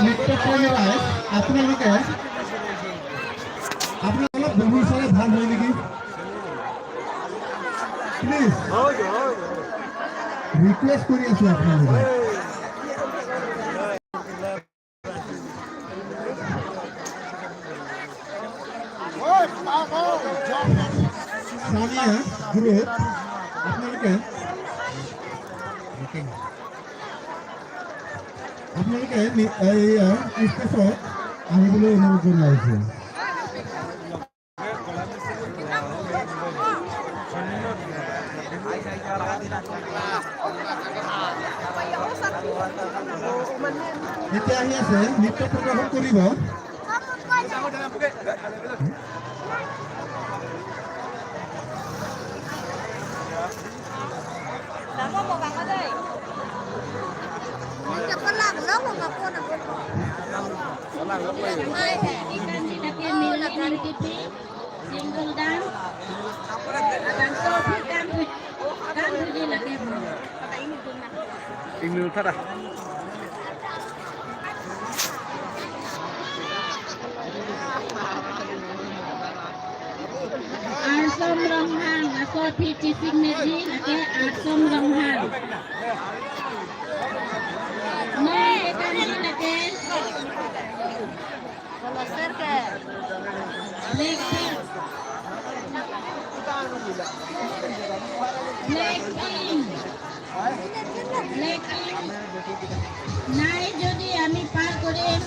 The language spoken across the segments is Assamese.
নৃত্যপ্ৰেমী ৰাইজ, আপোনালোকে আপোনালোক অলপ বহি চালে ভাল হয় নেকি? প্লিজ ৰিকুৱেষ্ট কৰি আছোঁ আপোনালোকে। সানিয়া গ্ৰুপ, আপোনালোকে আপোনালোকে এইয়া ষ্টেজত আহিবলৈ অনুৰোধ জনাইছোঁ। এতিয়া আহি আছে, নৃত্য প্ৰদৰ্শন কৰিব। Single dance. Abang Sophie Kambuji lagi. থাকা। Arsom Ronghang, Sophie Chising Meji lagi Arsom Ronghang. Nong Kamji lagi. Black Pink. Black Pink. Black Pink. নাই যদি আমি পার করিম।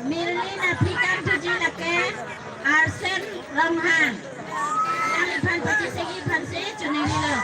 Mirlin African Fuji lake Arsen Ronghan. Ang Pati Segi Phanse Chunengilo.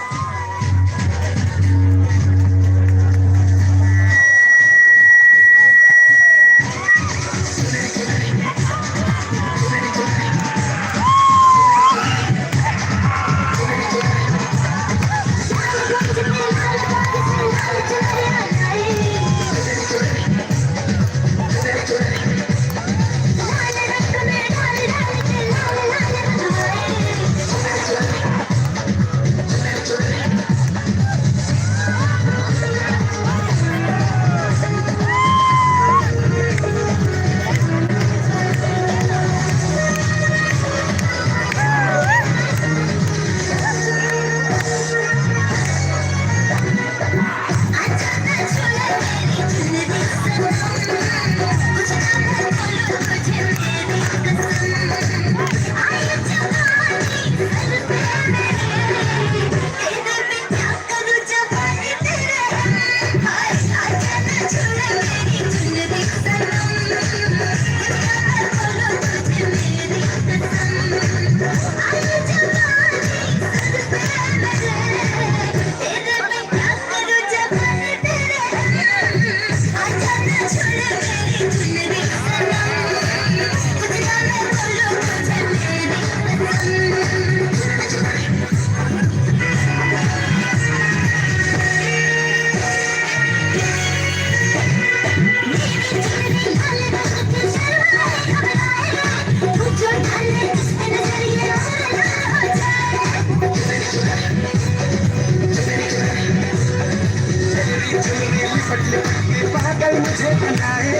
पागल मुझे बनाए,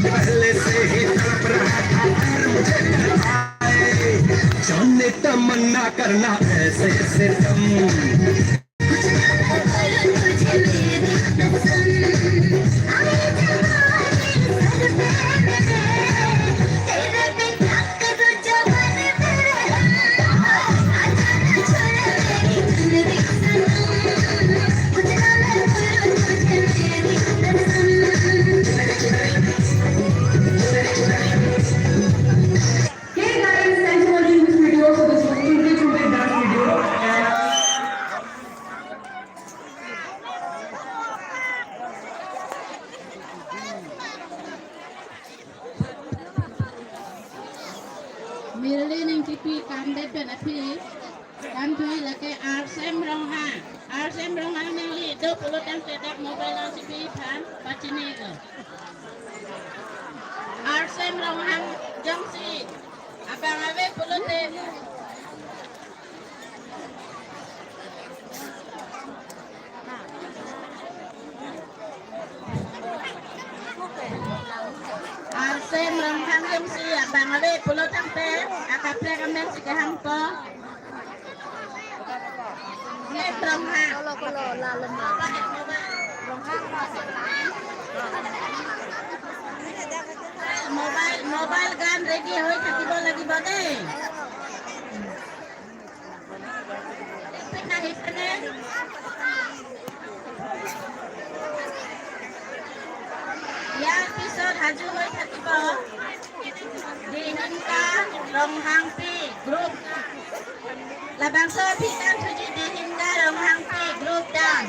पहले से ही तड़प रहा था और मुझे तड़पाए। जाने तमन्ना करना ऐसे सितम। Hey guys, thanks for watching this video. So this was Chunde Chunde dance video and Amde penapi Kantui lake Arsem Rongha Arsem Rongha nang li do pulutang tedak mobile ang sipi phan pachini go Arsem Ronghang Jongsi Abang ave pulute Arsem Ronghang Jongsi Abang ave pulutang te akapre kamen sikahang po mobile mobile গান ৰেডি হৈ থাকিব লাগিব দেই। আহিছেনে? ইয়াৰ পিছত সাজু হৈ থাকিব দিহিংকা Ronghangpi group Labangso pitan tuji dihinga ronghangpi group down.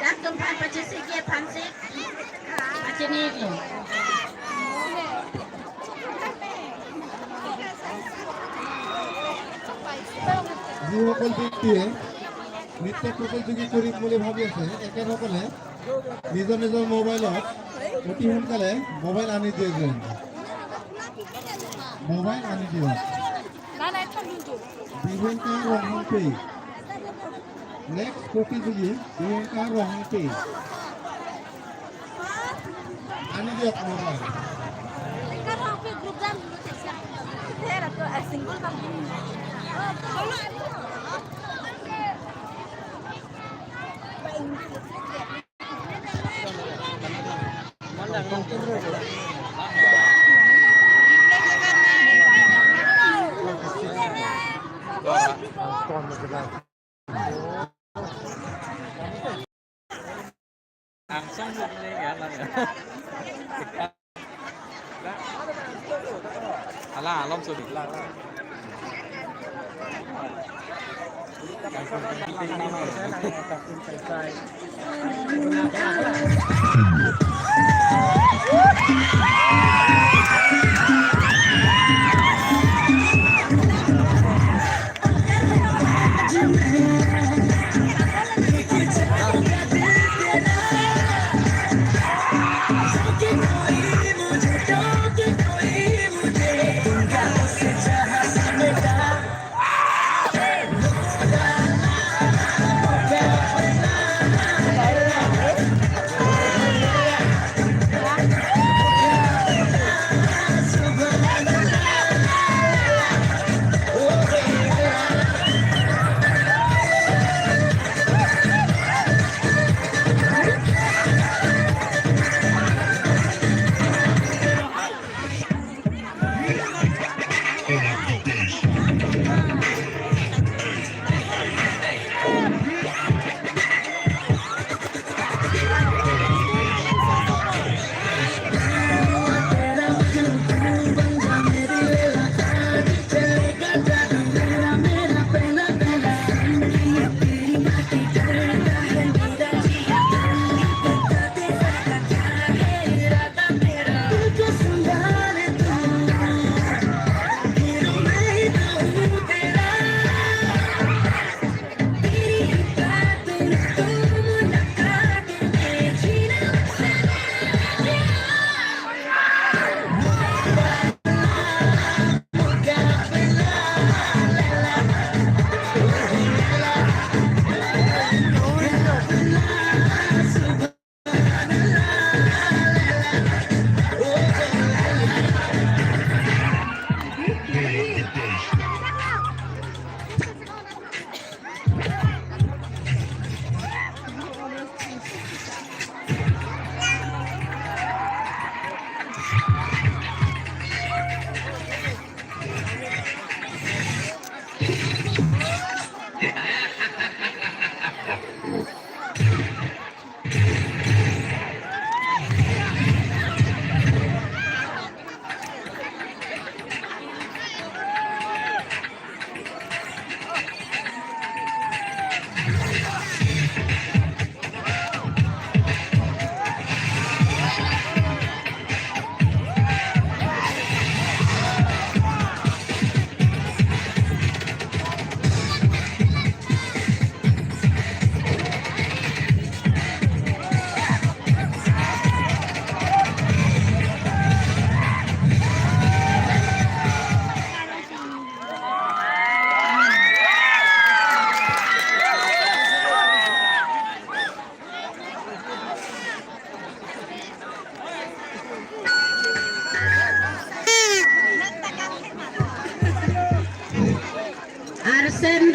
Dak tumpan pachisige pansik pachiniglo. যিসকল ব্যক্তিয়ে নৃত্য প্ৰতিযোগী কৰিম বুলি ভাবি আছে, তেখেতসকলে নিজৰ নিজৰ মোবাইলত অতি সোনকালে মোবাইল আনি দিয়ে যেন। মোবাইল আনি দিয়ক। বিহেঙ্কা ৰংহাংপি নেক্সট প্ৰতিযোগী বিহেঙ্কা ৰংহাংপি আনি দিয়ক mobile. Ala, lom sudi.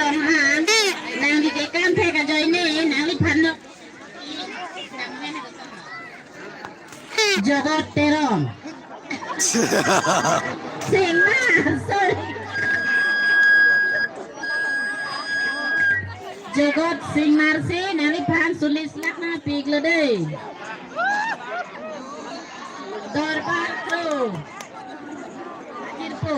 Rongha nang di ke kam the ka joy ne nang li phan no Jagat Teron Singh sorry Jagat Singh Narsi nang li phan 40 lakh na piglo dei Darbar Crew Kirpu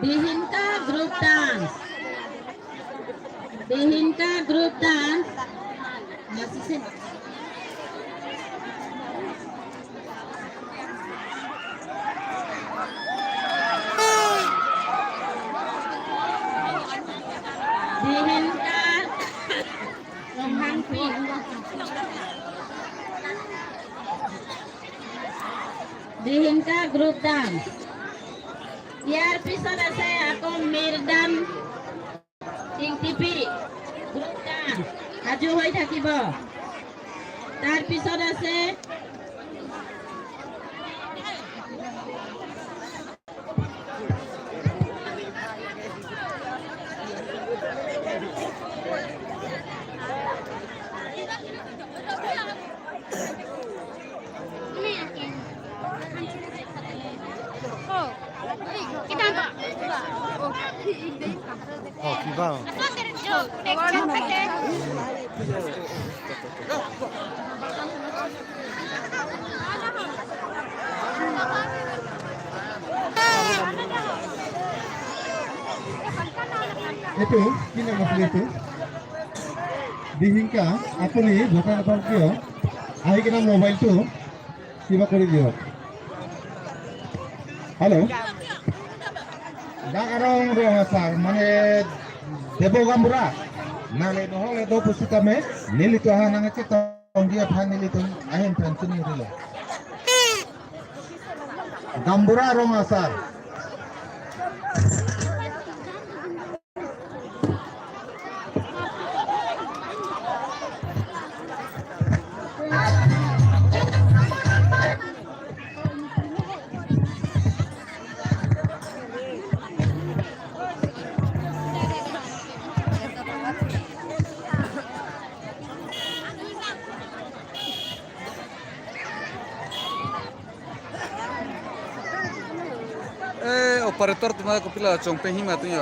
Bihinka group dance. Bihinka group dance. নাচিছে। Bihinka Ronghang Pik. Bihinka group dance. ইয়াৰ পিছত আছে আকৌ মিৰদাম টিংটিপি গ্ৰুপ ডান্স, সাজু হৈ থাকিব। তাৰপিছত আছে কিবা এইটো কি নাম আছিলে এইটো? বিহিংকা, আপুনি ভোটাৰ নাপাওক কিয়, আহি কিনে মোবাইলটো কিবা কৰি দিয়ক। Hello' Dagarong Rongasar mane Debogambura nale nohole do pusitame nilito hananga che tongia pha nilito ahen phanchini rile Gambura Rongasar. Operator তোমার কপিলা চংপে হিমা তুই।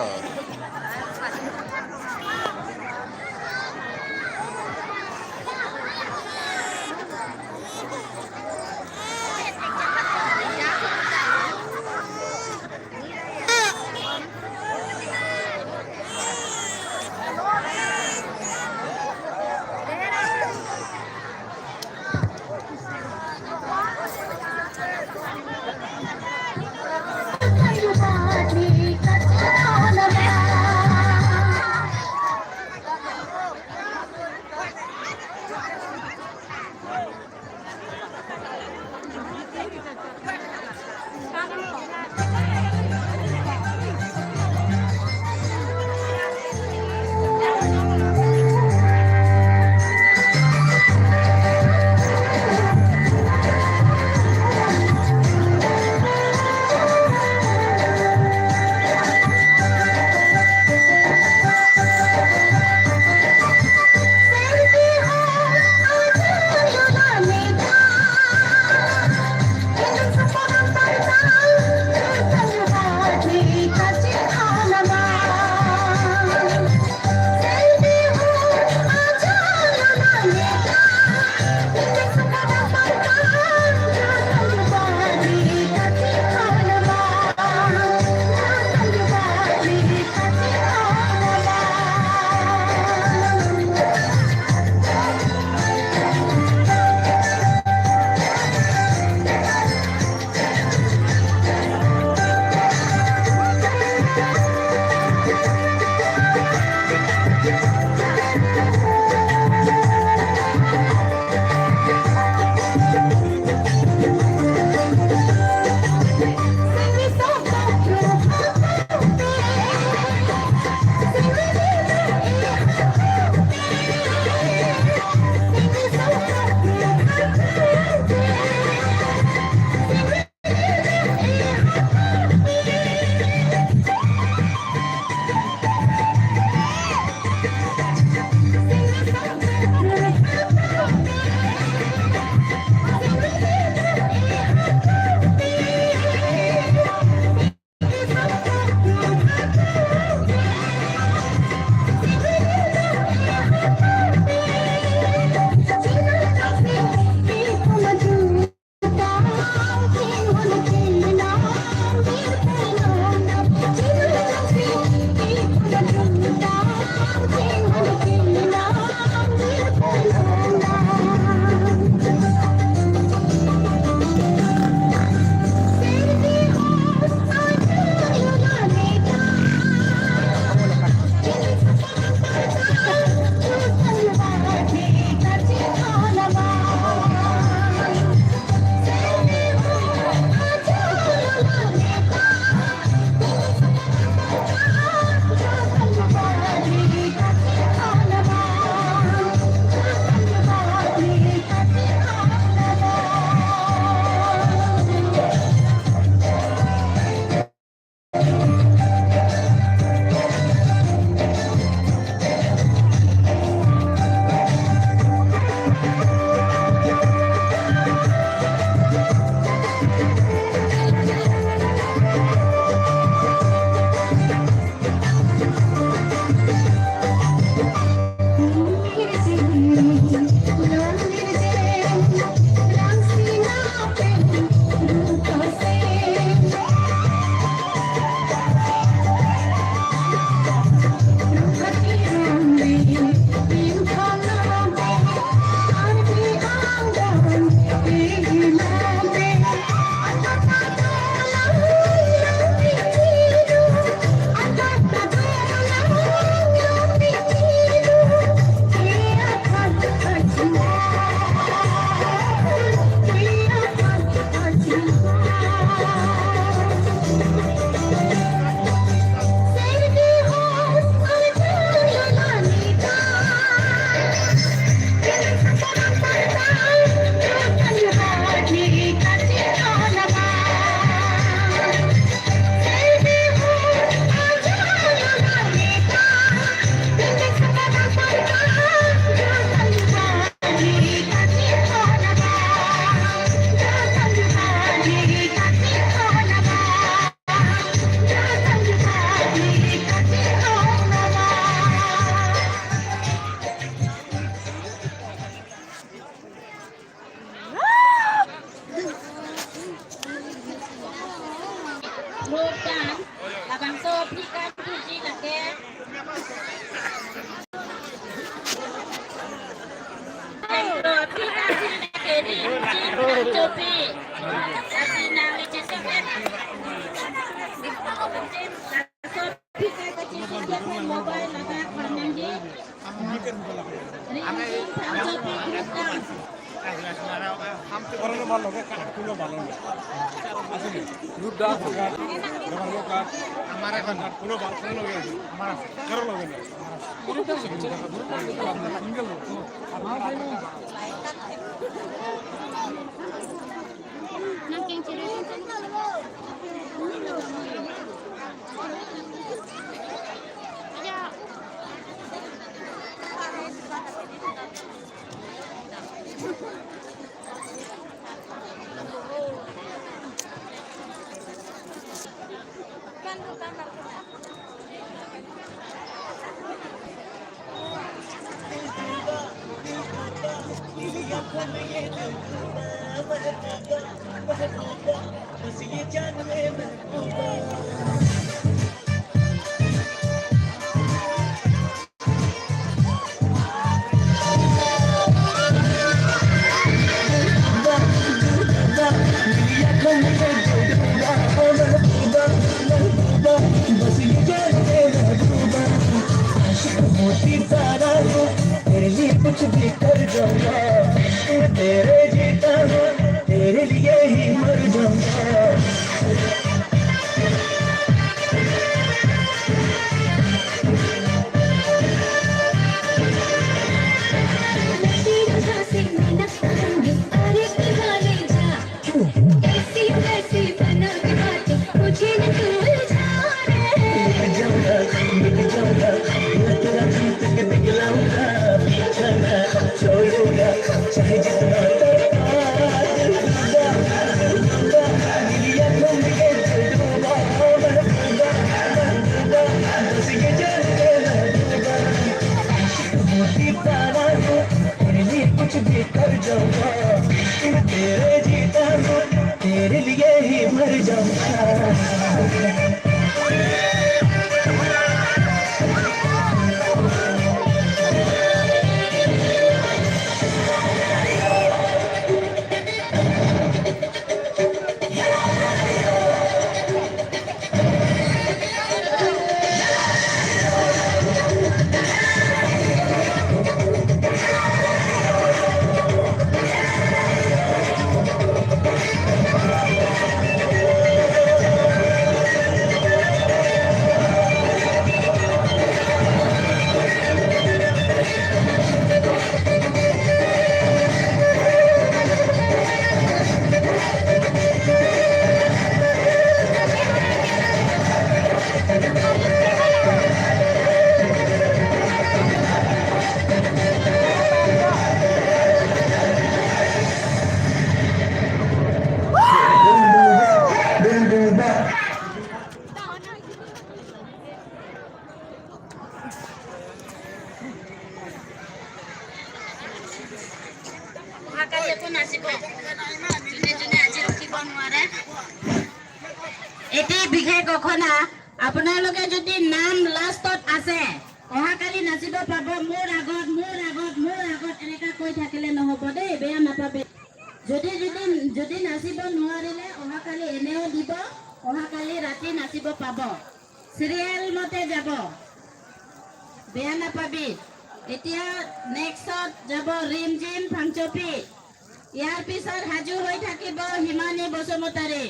तेरे लिए कुछ भी कर जाऊंगा, तेरे जीता हूँ, तेरे लिए ही मर जाऊंगा। के ही मर जाऊंगा। অহাকালি একো নাচিব, যোনে যোনে আজি ৰখিব নোৱাৰে। এটি বিশেষ ঘোষণা, আপোনালোকে যদি নাম লাষ্টত আছে, অহাকালি নাচিব পাব। মোৰ আগত, মোৰ আগত, মোৰ আগত এনেকা কৈ থাকিলে নহ'ব দেই, বেয়া নাপাবে। যদি যদি যদি নাচিব নোৱাৰিলে, অহাকালি এনেও দিব, অহাকালি ৰাতি নাচিব পাব। চিৰিয়েল মতে যাব, বেয়া নাপাবি। এতিয়া নেক্সট যাব ৰিমজিম ফাংচপি। ইয়াৰ পিছত সাজু হৈ থাকিব হিমানী বসুমতাৰী।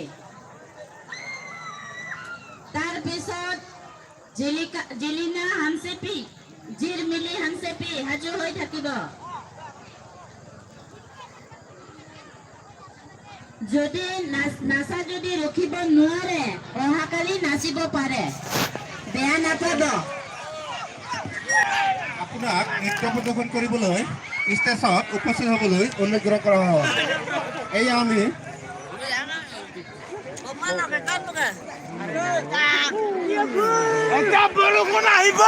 তাৰ পিছত জিলিকা জিলিনা হানচেপি, জিৰমিলি হানচেপি সাজু হৈ থাকিব। যদি নাচা যদি ৰখিব নোৱাৰে, অহাকালি নাচিব পাৰে, বেয়া নাপাব। আপোনাক নৃত্য প্ৰদৰ্শন কৰিবলৈ ষ্টেজত উপস্থিত হ'বলৈ অনুগ্ৰহ কৰা হ'ল। এই আমি বৰষুণ আহিব।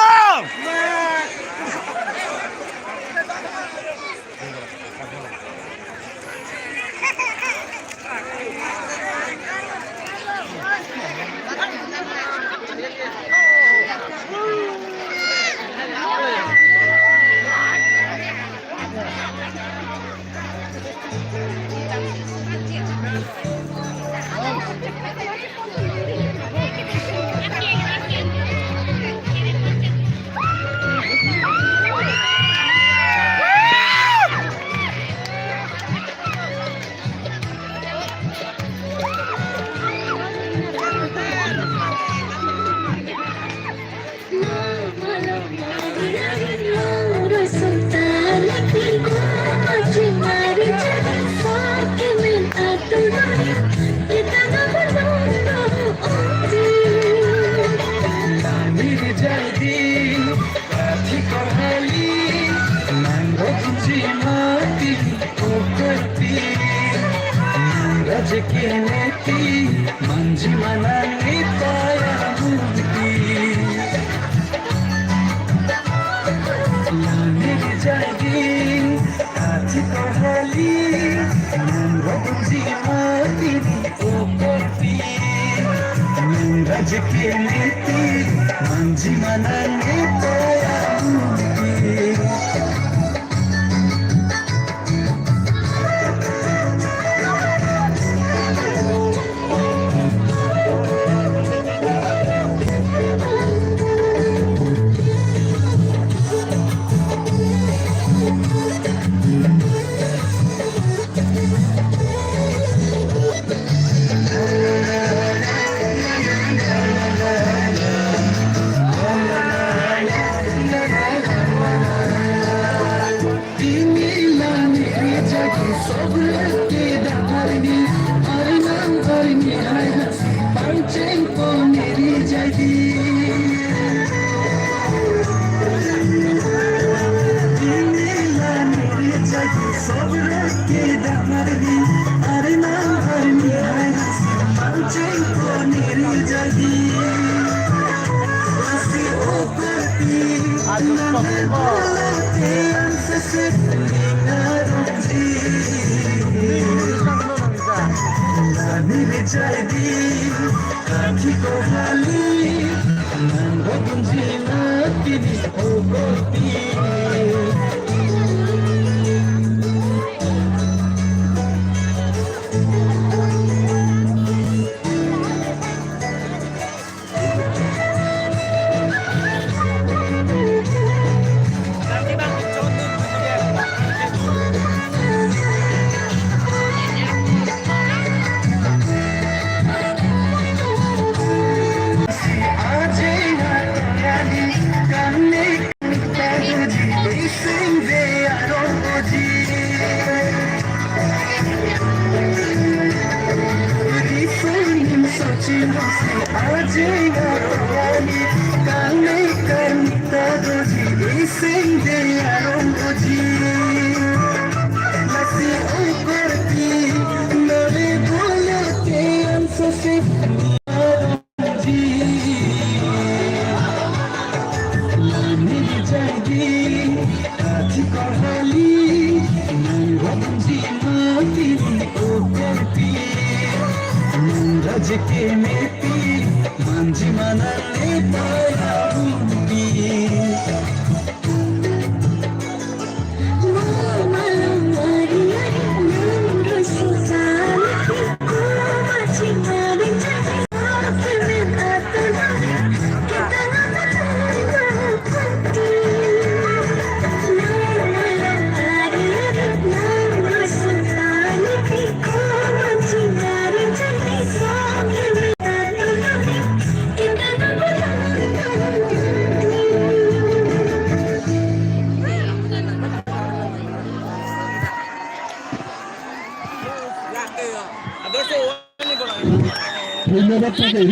ধন্যবাদ থাকিল।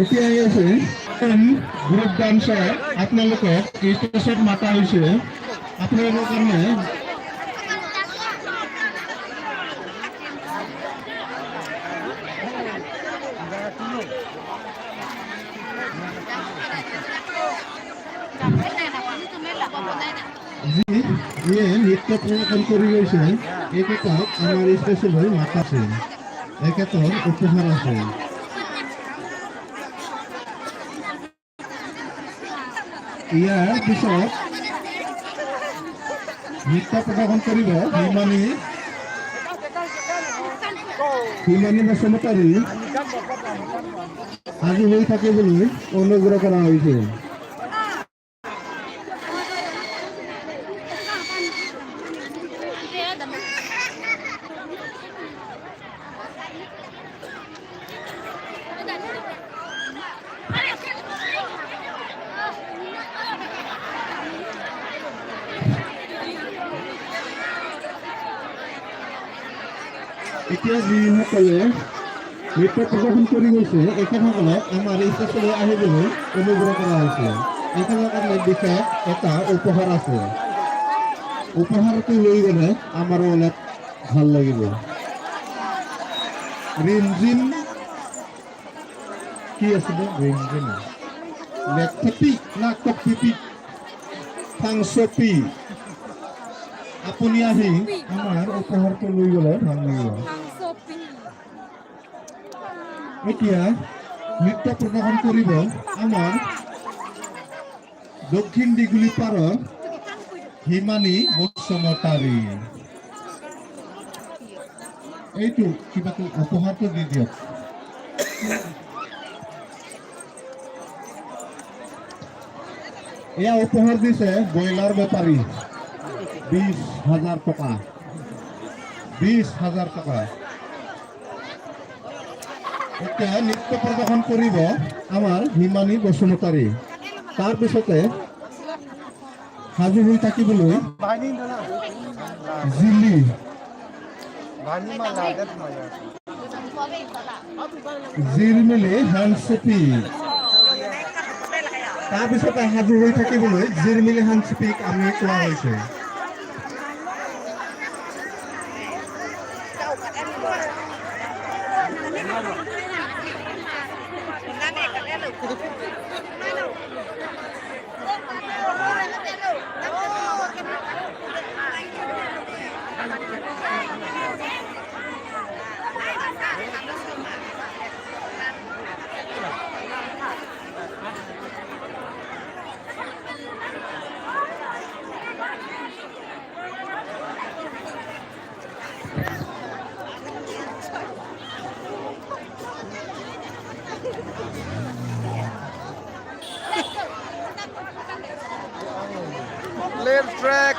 এতিয়া আহি আছে গ্ৰুপ ডান্সাৰ, আপোনালোকক ষ্টেজত মাতা হৈছে আপোনালোকৰ কাৰণে। যিয়ে নৃত্য প্ৰদৰ্শন কৰি গৈছে, এইকেইটাক আমাৰ ষ্টেজলৈ মাতাছে, এখেতৰ উপহাৰ আছে। ইয়াৰ পিছত নৃত্য প্ৰদৰ্শন কৰিব হিমানী বসুমতাৰী। সাজু হৈ থাকিবলৈ অনুগ্ৰহ কৰা হৈছে। এতিয়া যিসকলে নৃত্য প্ৰদৰ্শন কৰি গৈছে, এখেতসকলক আমাৰ ষ্টেজলৈ আহিবলৈ অনুগ্ৰহ কৰা হৈছে। এখেতৰ কাৰণে বিশেষ এটা উপহাৰ আছে। উপহাৰটো লৈ গ'লে আমাৰো অলপ ভাল লাগিব। ৰিমজিম কি আছিলে? ৰিমজিম লেথেপি না কপিপি থাংচপি, আপুনি আহি আমাৰ উপহাৰটো লৈ গ'লে ভাল লাগিব। এতিয়া নৃত্য প্ৰদৰ্শন কৰিব আমাৰ দক্ষিণ দীঘলী পাৰৰ হিমানী বসুমতাৰী। এইটো কিবাটো উপহাৰটো দি দিয়ক। এয়া উপহাৰ দিছে ব্ৰইলাৰ বেপাৰী, 20,000 টকা, 20,000 টকা। এতিয়া নৃত্য প্ৰদৰ্শন কৰিব আমাৰ হিমানী বসুমতাৰী। তাৰপিছতে সাজু হৈ থাকিবলৈ জিলি জিৰমিলি হানচেপি। তাৰপিছতে সাজু হৈ থাকিবলৈ জিৰমিলি হানচেপিক আমি কোৱা হৈছে। Left track.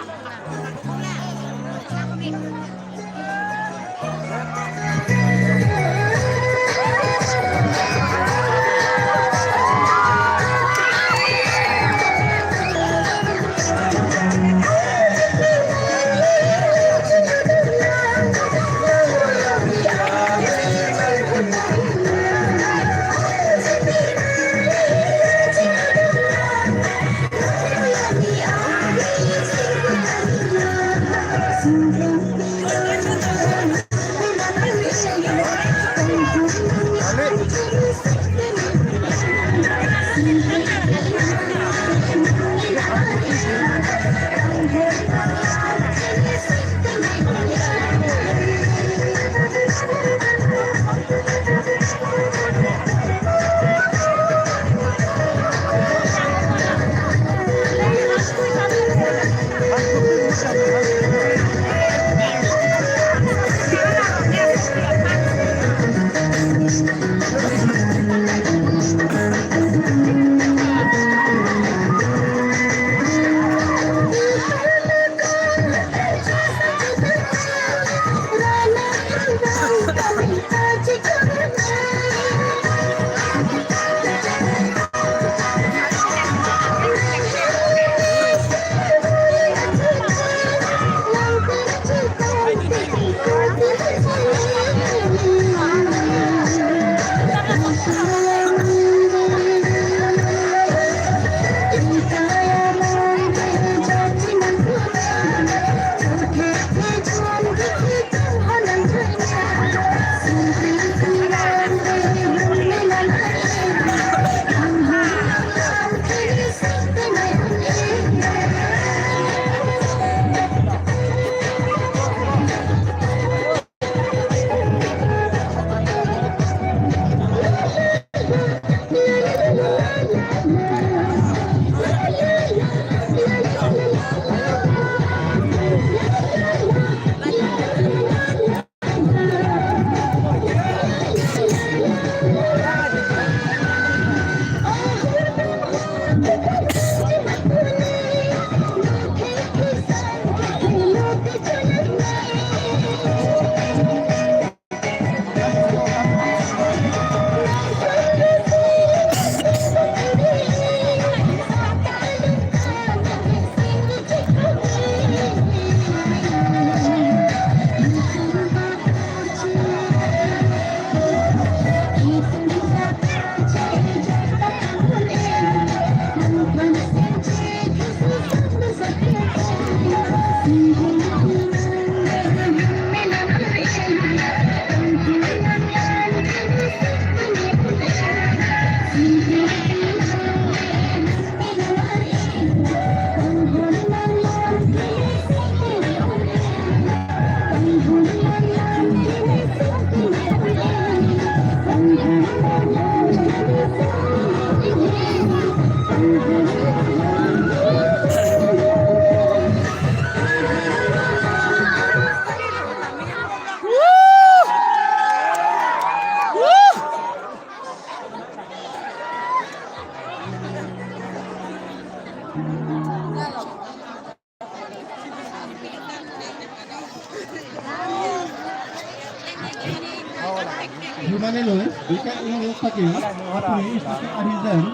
হিমালয়লৈ বিশেষ অনুৰোধ থাকিল, আপুনি ষ্টেজত আহি যেন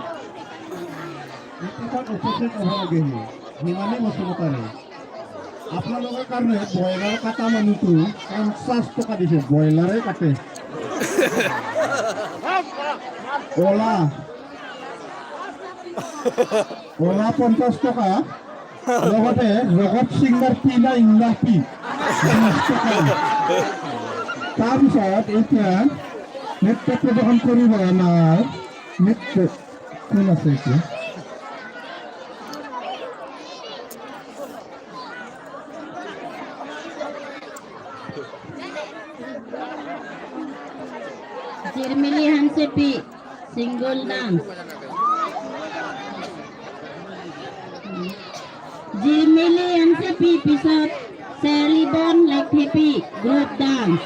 ষ্টেজত উপস্থিত হ'ব লাগেহি। হিমালী বসুমতাৰী, আপোনালোকৰ কাৰণে ব্ৰইলাৰ কটা মানুহটো 50 টকা দিছে। ব্ৰইলাৰে কাটে। অলা অলা 50 টকা, লগতে জগত ছিংগাৰ পি না ইংলা পি 20 টকা। তাৰপিছত এতিয়া নৃত্য প্ৰদৰ্শন কৰিব আমাৰ নৃত্য কোন আছে এতিয়া? Jirmili Hansepi, single dance. Jirmili Hansepi পিছত চেলিবন লেখথেপি গ্ৰুপ ডান্স।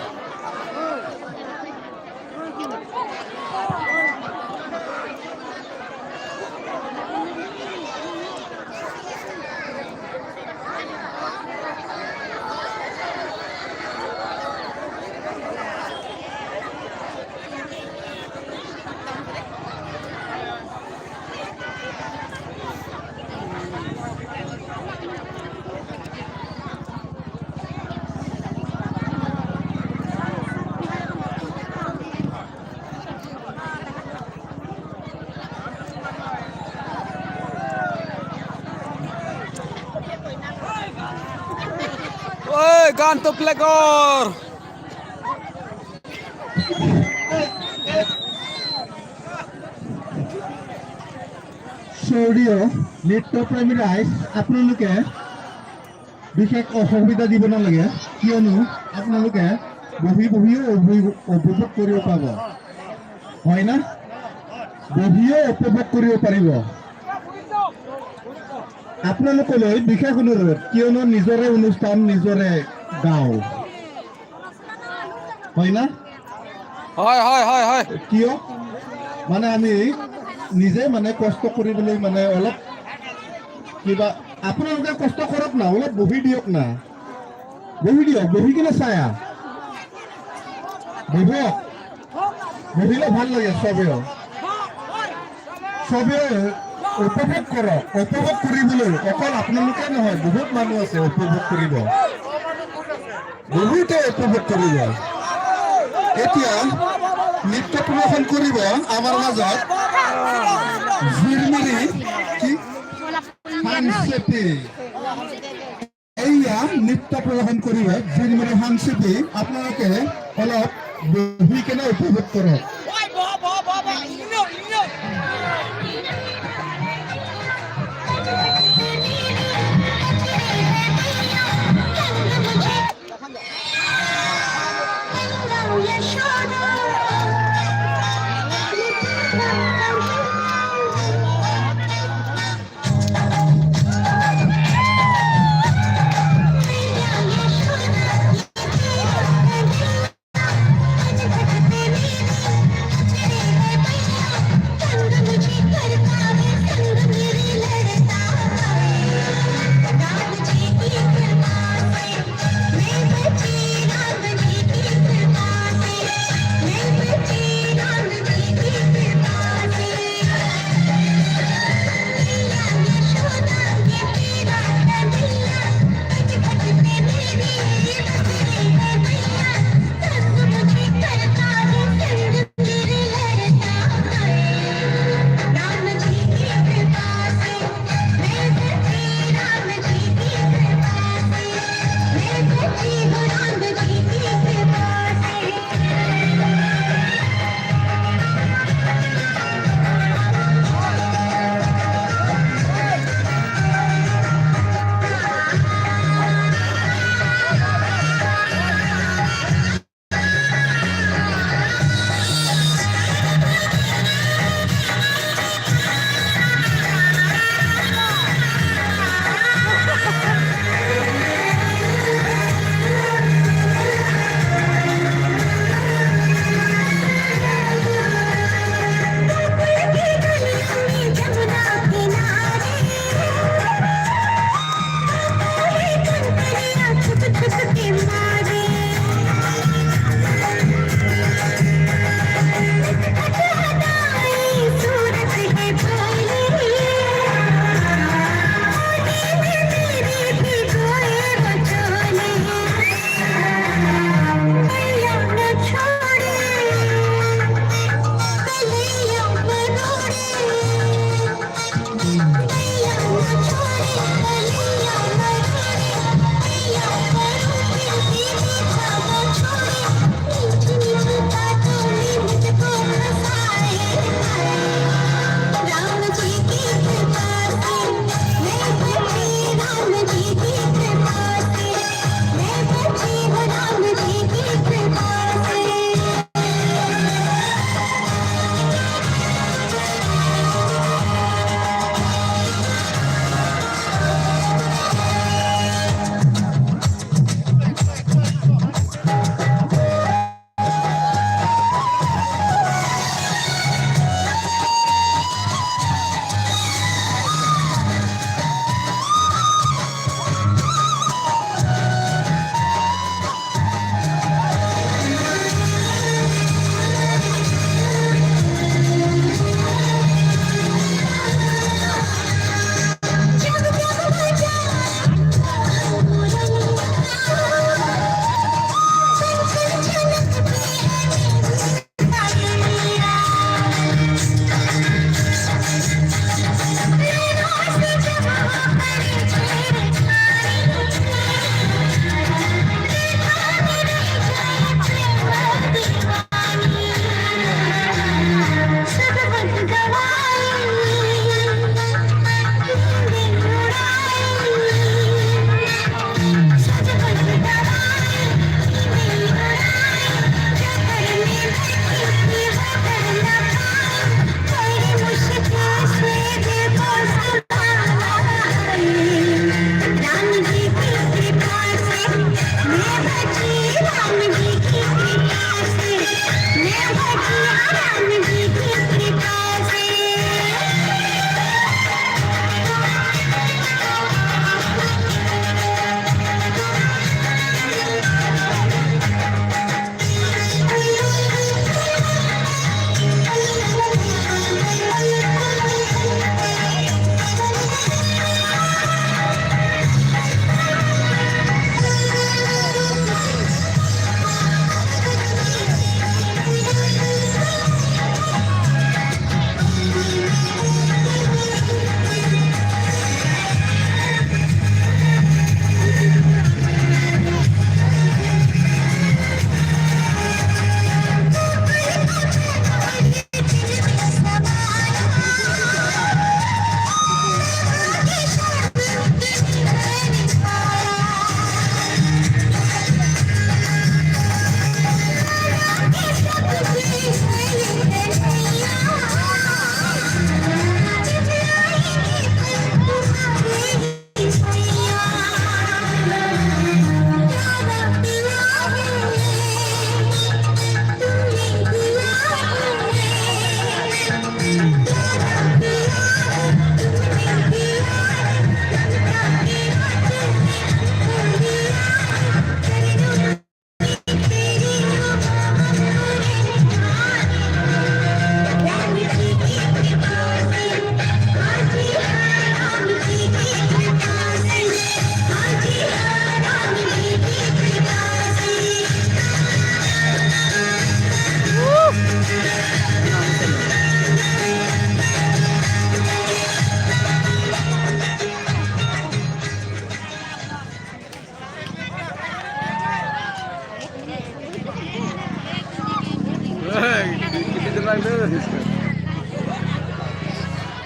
গানটো প্লে কৰ। স্বৰ্গীয় নৃত্যপ্ৰেমী ৰাইজ, আপোনালোকে বিশেষ অসুবিধা দিব নালাগে, কিয়নো আপোনালোকে বহি বহিও উপভোগ কৰিব পাব, হয় না? বহিও উপভোগ কৰিব পাৰিব। আপোনালোকলৈ বিশেষ অনুৰোধ, কিয়নো নিজৰে অনুষ্ঠান, নিজৰে গাঁও, হয় না? হয় হয় হয় হয়। কিয় মানে আমি নিজে মানে কষ্ট কৰিবলৈ মানে অলপ কিবা, আপোনালোকে কষ্ট কৰক না, অলপ বহি দিয়ক না, বহি দিয়ক, বহি কিনে চাই আহ। বহক, বহিলে ভাল লাগে। চবেও চবে উপভোগ কৰক। উপভোগ কৰিবলৈ অকল আপোনালোকে নহয়, বহুত মানুহ আছে উপভোগ কৰিব, বহুতে উপভোগ কৰিব। এতিয়া নৃত্য প্ৰদৰ্শন কৰিব আমাৰ মাজত জিৰমিৰি কি হানচেপি। এইয়া নৃত্য প্ৰদৰ্শন কৰিব জিৰমিৰি হানচেপি। আপোনালোকে অলপ বহি কেনে উপভোগ কৰক।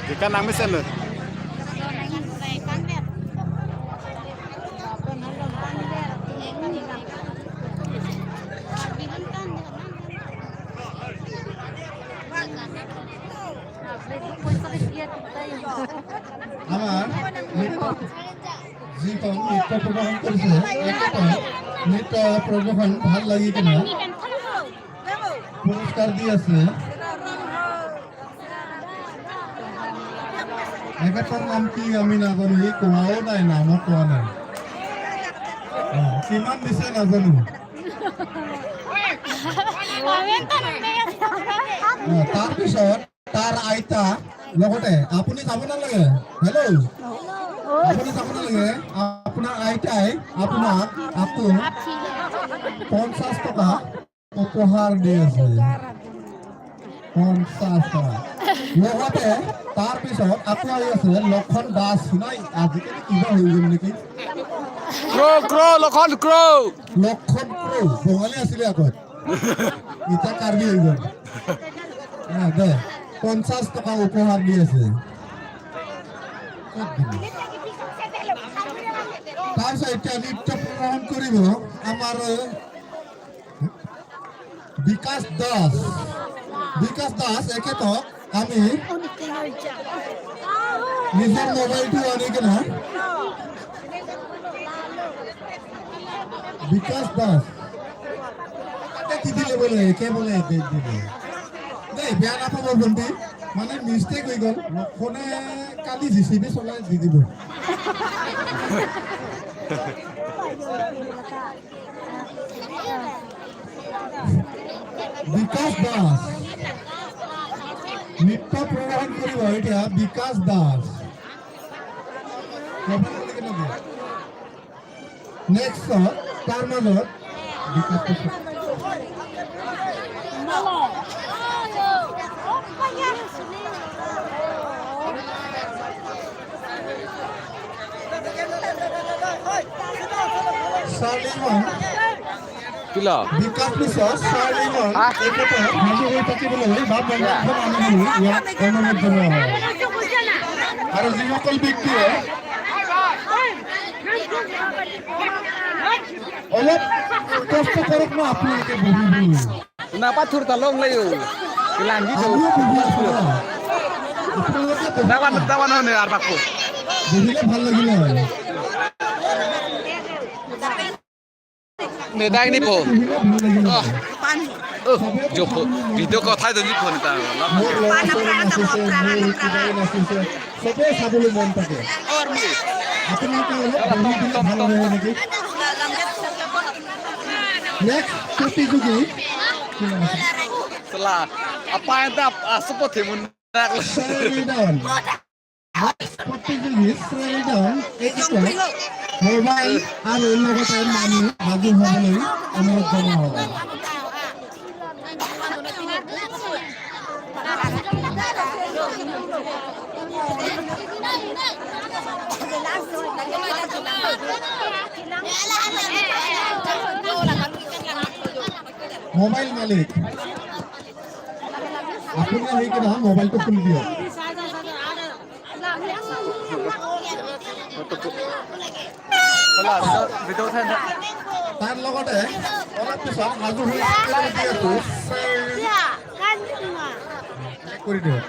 Ikan nang mesen lho. আমাৰ যিখন নৃত্য প্ৰদৰ্শন কৰিছে, নৃত্য প্ৰদৰ্শন ভাল লাগি কিনে পুৰস্কাৰ দি আছে। এখেতৰ নাম কি আমি নাজানো, সি কোৱাও নাই, নামো কোৱা নাই। কিমান দিছে নাজানো। তাৰপিছত তাৰ আইতা লগতে আপুনি যাব নালাগে। হেল্ল', আপুনি যাব নালাগে। আপোনাৰ আইতাই আপোনাক আকৌ 50 টকা উপহাৰ দি আছে, 50 টকা। লগতে তাৰপিছত আকৌ আহি আছে লক্ষণ দাস। নাই, আজিকালি কিবা হৈ গ'ল নেকি? ক্ৰ' ক্ৰ' লক্ষণ ক্ৰ'। লক্ষণ ক্ৰ' বঙালী আছিলে আগত, এতিয়া কাৰ্বি হৈ গ'ল। দে, 50 টকা উপহাৰ দি আছে। ক'ত দিলি? তাৰপিছত এতিয়া নৃত্য প্ৰদৰ্শন কৰিব আমাৰ বিকাশ দাস। বিকাশ দাস, এখেতক আমি নিজৰ মোবাইলটো আনি কিনে। বিকাশ দাস তাতে কি দিলে বোলে, একে বোলে দিলে দেই, বেয়া নাপাব ভণ্টি, মানে মিষ্টেক হৈ গ'ল। লক্ষণে কালি জিচিবি চলাই দি দিব। বিকাশ দাস নৃত্য প্ৰদৰ্শন কৰিব এতিয়া। বিকাশ দাস নেক্সট। তাৰ মাজত বিকাশ দাস। চাৰ্লিমন। কিলা। বিকাশ পিছত চাৰ্লিমন, এখেতে সাজু হৈ থাকিবলৈ বা মোবাইলখন আনিবলৈ ইয়াত অনুৰোধ জনোৱা হয়। আৰু যিসকল ব্যক্তিয়ে অলপ কষ্ট কৰক ন আপোনালোকে বহিবলৈ। Napa tur talong layo. Ilang gitu. আমিও বহি আছো ন, আপোনালোকে বহি Dawan dawan ne ar bakko. বহিলে ভাল লাগিলে হয়। Ne dai ni po. বহিলে ভাল লাগিলে হয়। Oh, jo po. Video কথাই তো ফোন এটা। মোৰ ল'ৰা ছোৱালী নাচিছে, মোৰ কিবাই নাচিছে, চবেই চাবলৈ মন থাকে। আপোনালোকে অলপ বহি দিলে ভাল হ'ব নেকি? নেক্সট প্ৰতিযোগী কি নাম আছে? Setelah apa enta asupo themun শ্ৰেণীডন। প্ৰতিযোগী শ্ৰেণীডন, এইকেইটা মোবাইল আৰু লগতে মানুহ সাজু হ'বলৈ অনুৰোধ জনোৱা হ'ব। মোবাইল মালিক, আপুনি আহি কিনে মোবাইলটো খুলি দিয়ক। ভিডিঅ থাই। তাৰ লগতে অলপ পিছত সাজু হৈ থাকিবলৈ দি আছো। কৰি দিয়ক।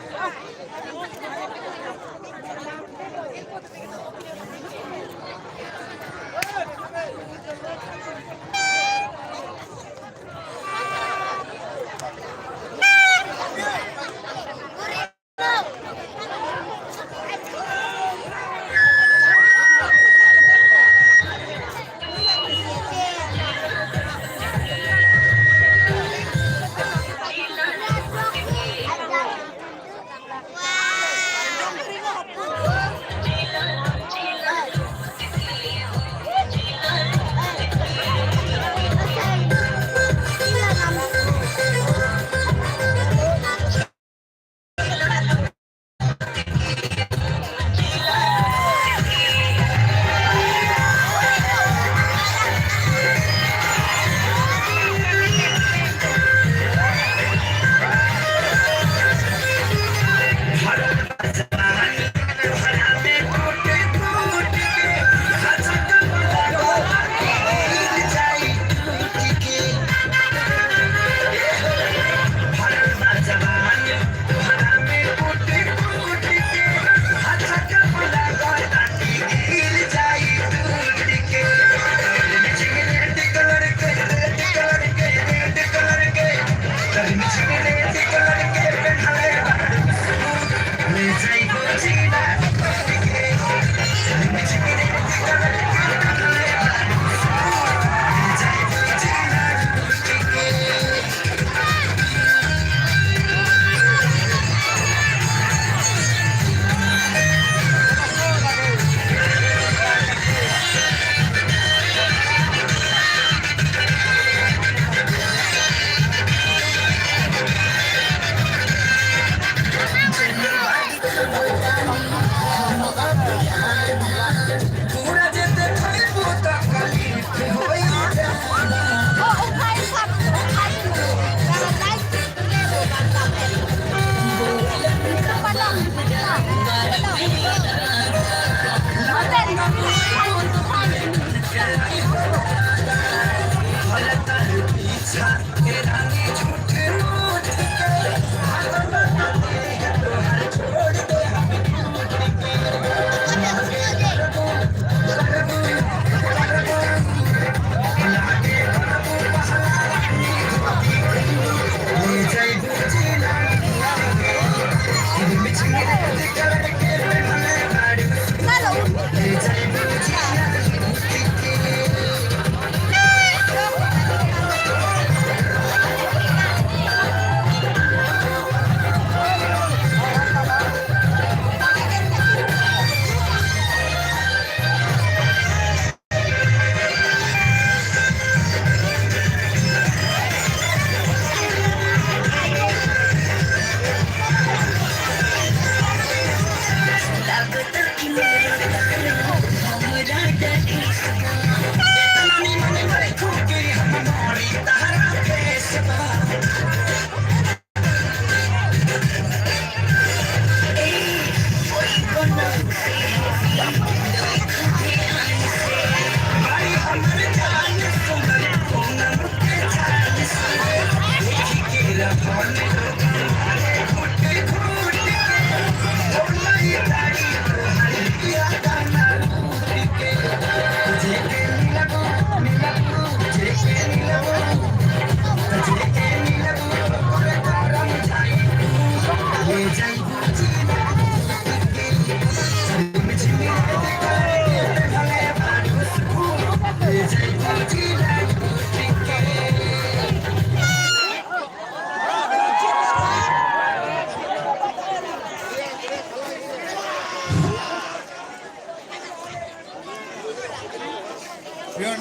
Your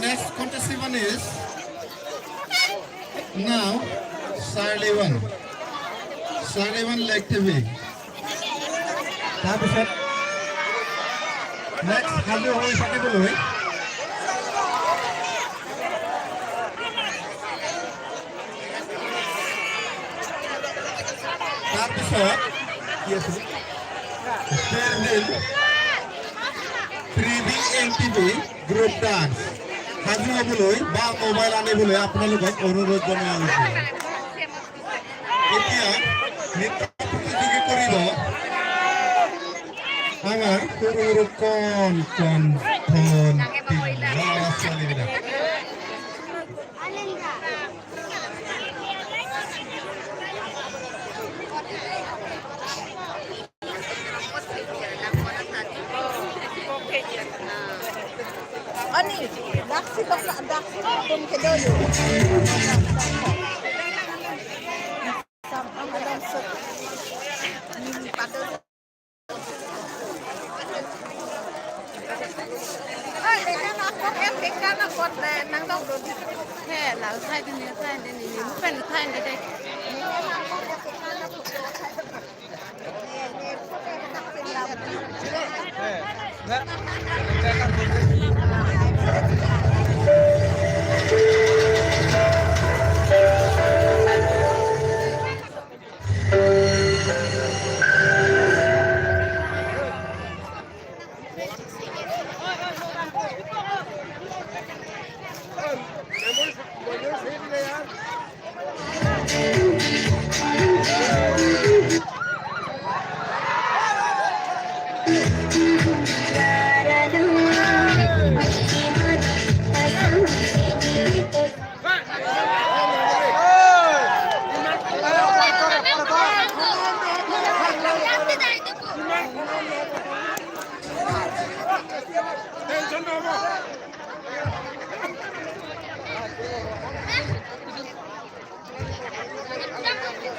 next contestant is now Sarlewan. Sarlewan Lake TV. তাৰপিছত নেক্সট সাজু হৈ থাকিবলৈ তাৰপিছত কি আছিল? 3B NTV group dance. সাজু হ'বলৈ বা মোবাইল আনিবলৈ আপোনালোকক অনুৰোধ জনোৱা হৈছে। এতিয়া নৃত্য প্ৰতিযোগী কৰিব আমাৰ সৰু সৰু কণ কণ ভণ্টি ল'ৰা ছোৱালীবিলাক। Ani, daksi bak daksi tum ke dulu. Sampai adam set. Ni pada. Ai, kan aku kan aku nang dong do. He lão thay thì nhớ thay thì nhớ phải thay để đây.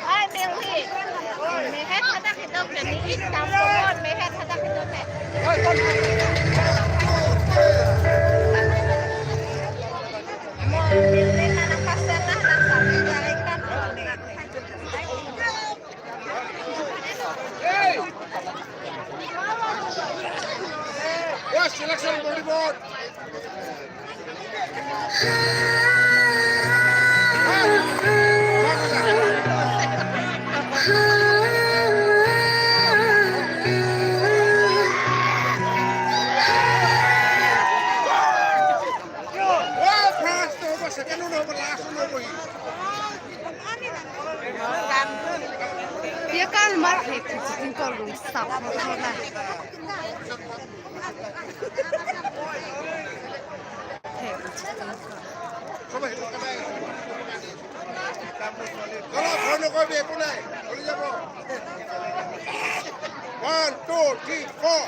Ai, Meli. Mehet hada kita ni tampon, mehet hada kita ni. One, two, three, four.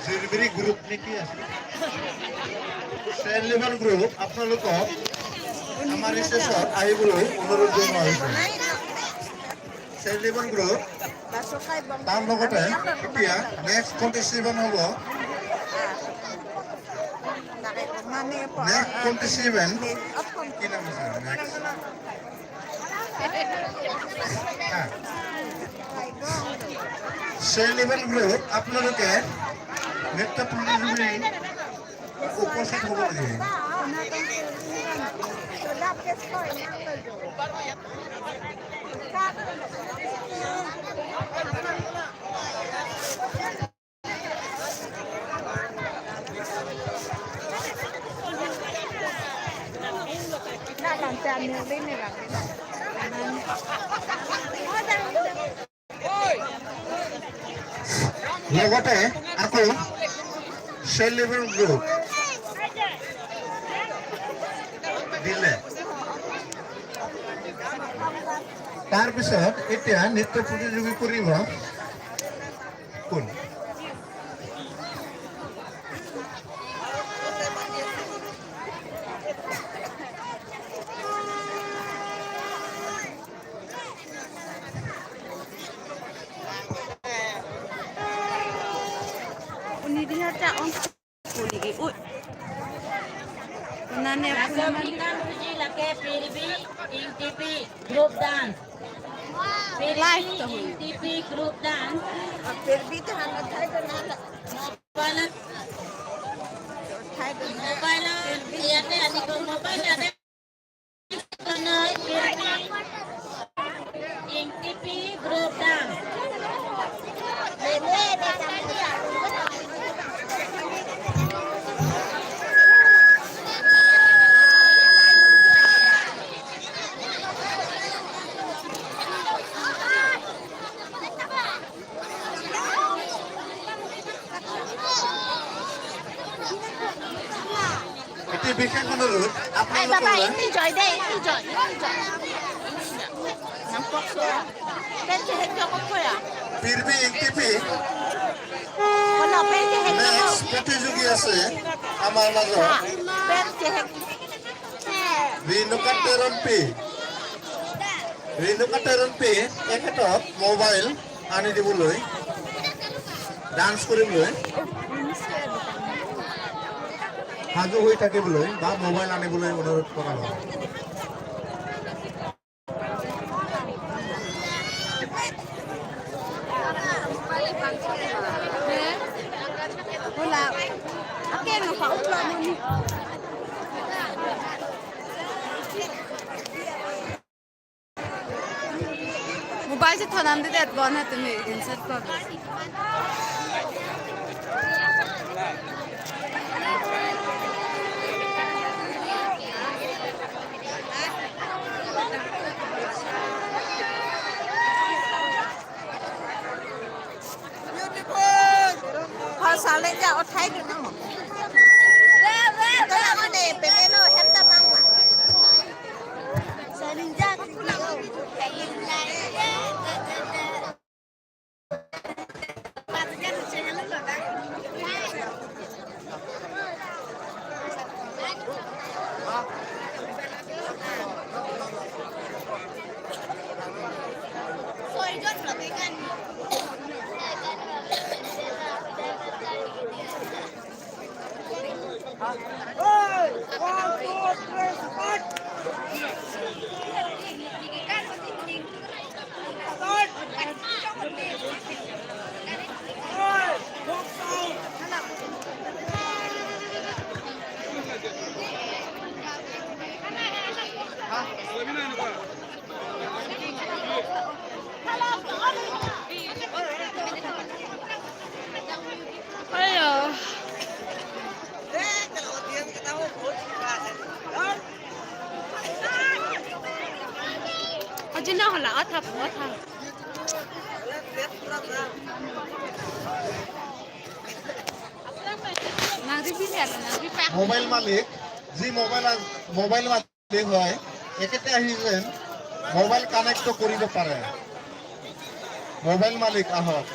জিৰবিৰি গ্ৰুপ নে কি আছে? চেলিভান গ্ৰুপ, আপোনালোকক আমাৰ ষ্টেজত আহিবলৈ অনুৰোধ জনোৱা হৈছে। চেলিভান গ্ৰুপ, তাৰ লগতে এতিয়া নেক্সট কণ্টেষ্টেণ্ট হ'ব, নেক্সট কণ্টেষ্টেণ্ট কি নাম আছে? নেক্সট চেলিভান গ্ৰুপ, আপোনালোকে নৃত্য প্ৰতিযোগী উপস্থিত হ'ব লাগে। লগতে আকৌ চেলিভান গ্ৰুপ দিলে। তাৰপিছত এতিয়া নৃত্য প্ৰতিযোগী কৰিব কোন? Group dance. TP group dance. মোবাইলত মোবাইলত ইয়াতে আনিব, মোবাইল ইয়াতে। TP group dance. এটি বিশেষ অনুৰোধ আপোনালোকলৈ। পীৰবি ইংটিপি নেক্সট প্ৰতিযোগী আছে আমাৰ মাজত ৰেণুকা তেৰণ পি। ৰেণুকা তেৰণ পি, তেখেতক মোবাইল আনি দিবলৈ, ডান্স কৰিবলৈ সাজু হৈ থাকিবলৈ বা মোবাইল আনিবলৈ অনুৰোধ কৰা হয়। মোবাইল থনাম দিতে বন্ধ, তুমি ইনসার্ট পাবে। Mobile মালিক যি মোবাইল মোবাইল মালিক হয় একেতে আহি যেন মোবাইল কানেক্ট কৰিব পাৰে। মোবাইল মালিক আহক।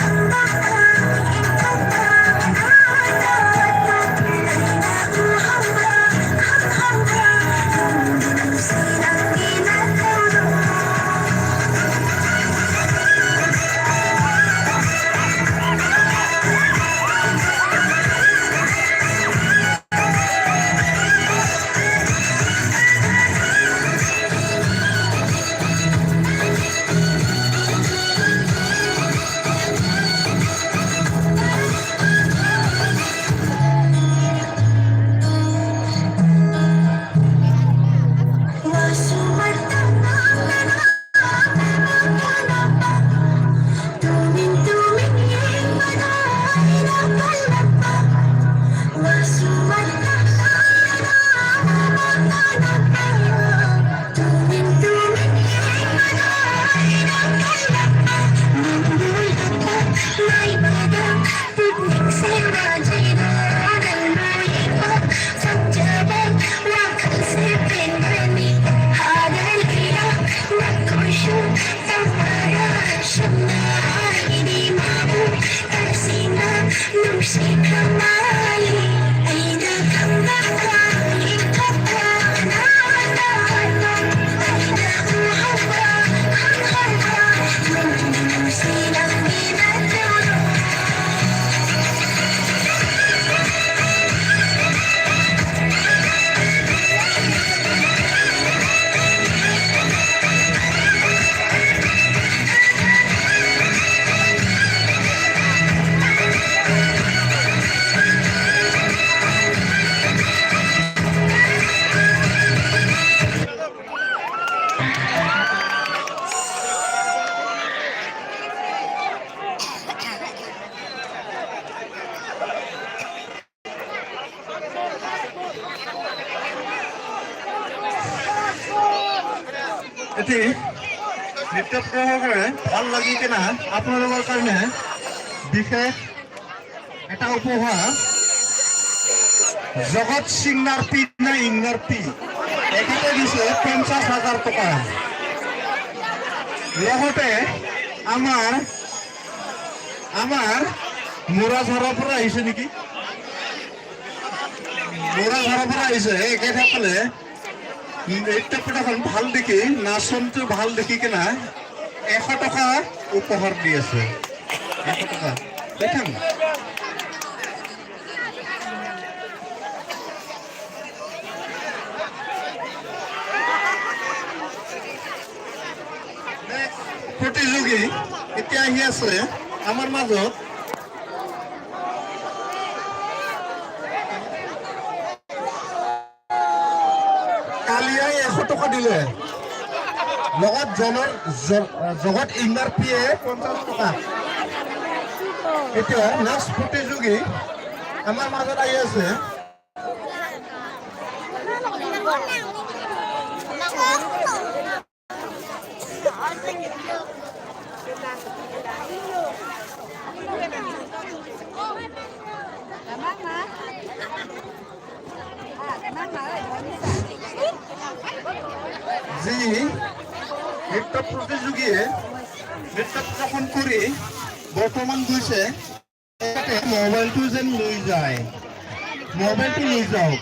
I এটি নৃত্য প্ৰদৰ্শনে ভাল লাগি কিনে আপোনালোকৰ কাৰণে বিশেষ এটা উপহাৰ। জগত সিংনাৰ পি না ইংনাৰ পি, এখেতে দিছে 50,000 টকা। লগতে আমাৰ আমাৰ মোৰাঝাৰৰ পৰা আহিছে নেকি? মোৰাঝাৰৰ পৰা আহিছে। এখেতসকলে নৃত্য প্ৰদৰ্শন ভাল দেখি, নাচনটো ভাল দেখি কিনে 100 টকা উপহাৰ দি আছে। 100 টকা দেখাম। প্ৰতিযোগী এতিয়া আহি আছে আমাৰ মাজত। কালিয়াই 100 টকা দিলে, লগত জনৰ জগত ইংনাৰ পিয়ে 50 টকা। এতিয়া নেক্সট প্ৰতিযোগী আমাৰ মাজত আহি আছে। যি নৃত্য প্ৰতিযোগীয়ে নৃত্য প্ৰদৰ্শন কৰি বৰ্তমান গৈছে, তেখেতে মোবাইলটো যেন লৈ যায়। মোবাইলটো লৈ যাওক,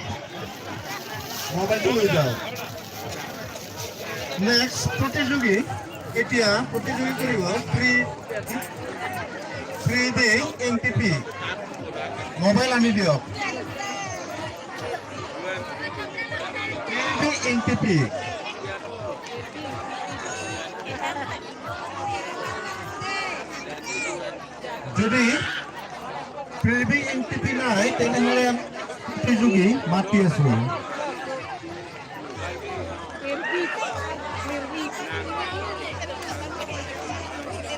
মোবাইলটো লৈ যাওক। নেক্সট প্ৰতিযোগী এতিয়া প্ৰতিযোগী কৰিব 3 D NTP. Mobile আনি দিয়ক। 3D NTP. যদি 3D NTP নাই, তেনেহ'লে প্ৰতিযোগী মাতি আছো।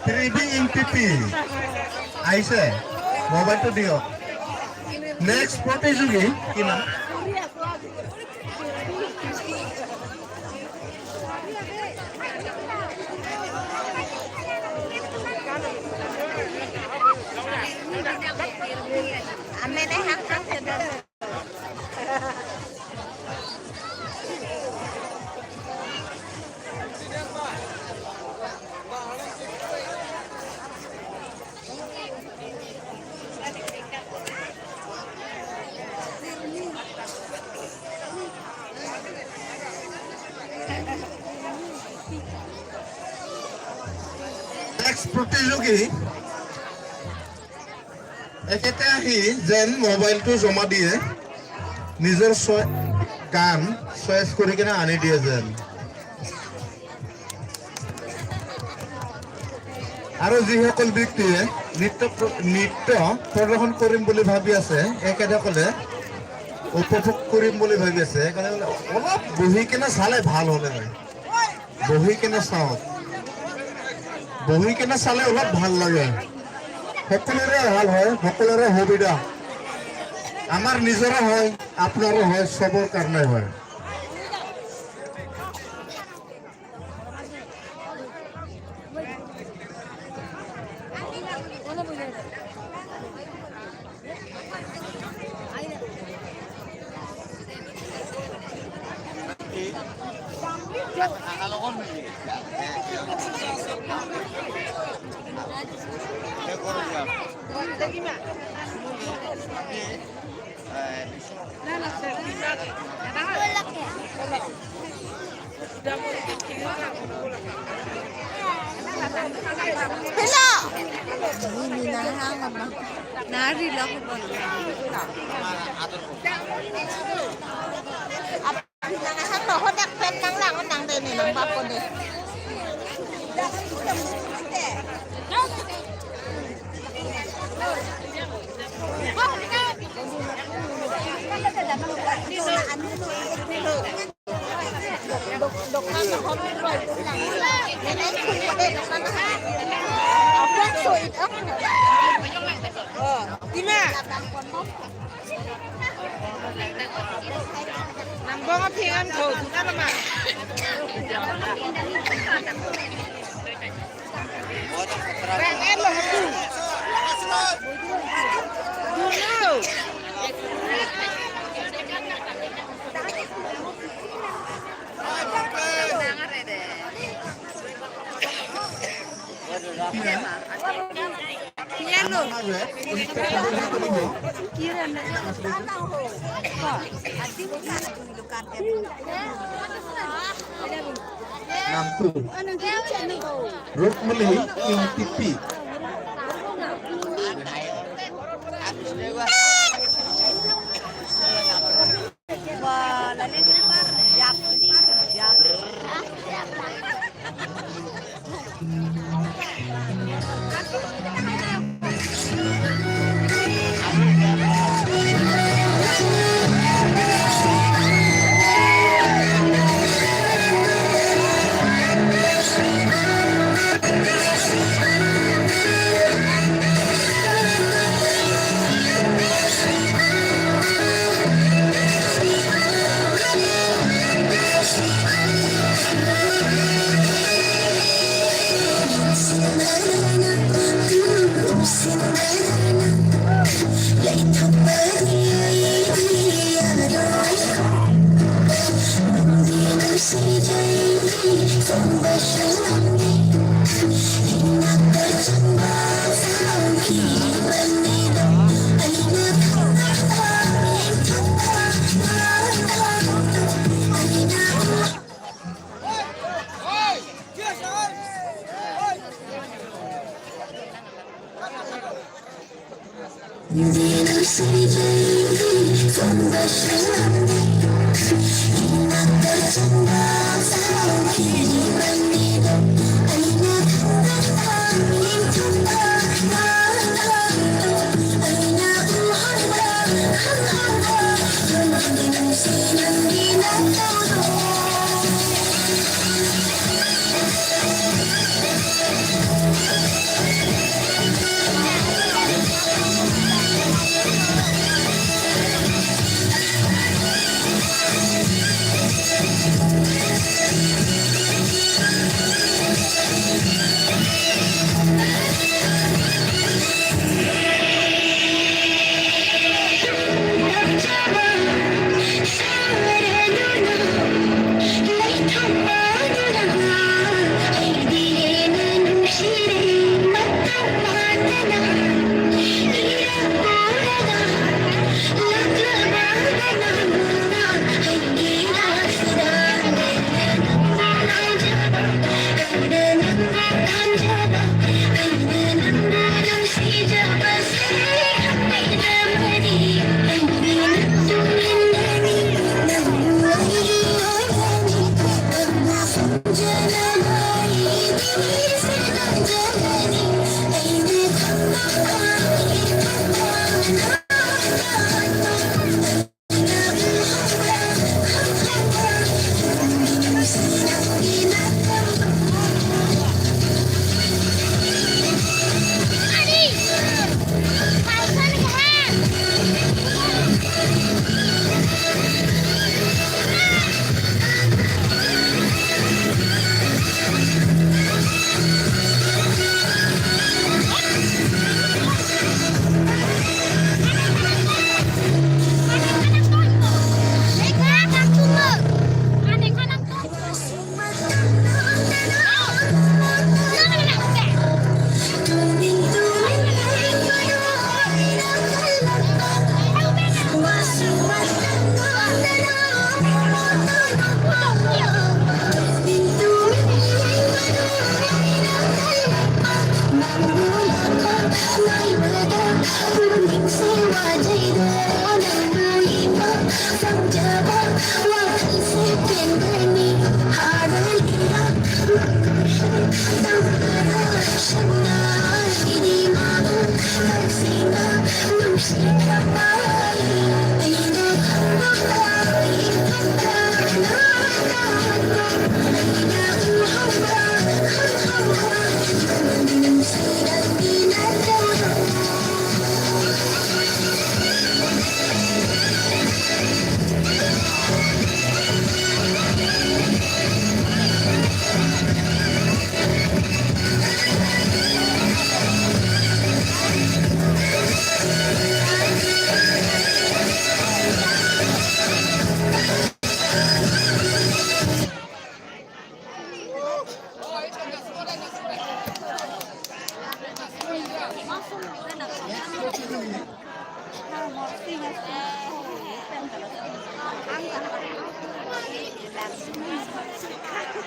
3D NTP আহিছে, মোবাইলটো দিয়ক। নেক্সট প্ৰতিযোগী কি নাম? নেক্সট প্ৰতিযোগী এখেতে আহি যেন মোবাইলটো জমা দিয়ে, নিজৰ গান চইচ কৰি কিনে আনি দিয়ে যেন। আৰু যিসকল ব্যক্তিয়ে নৃত্য প্ৰদৰ্শন কৰিম বুলি ভাবি আছে, এখেতসকলে উপভোগ কৰিম বুলি ভাবি আছে, সেইকাৰণে অলপ বহি কিনে চালে ভাল হ'লে হয়। বহি কিনে চাওক, বহি কিনে চালে অলপ ভাল লাগে, সকলোৰে ভাল হয়, সকলোৰে সুবিধা, আমাৰ নিজৰো হয়, আপোনাৰো হয়, চবৰ কাৰণে হয়। 帮我平安口，知道了吗？平安了，不， নামটো ৰুক্মণি ইংটিপি।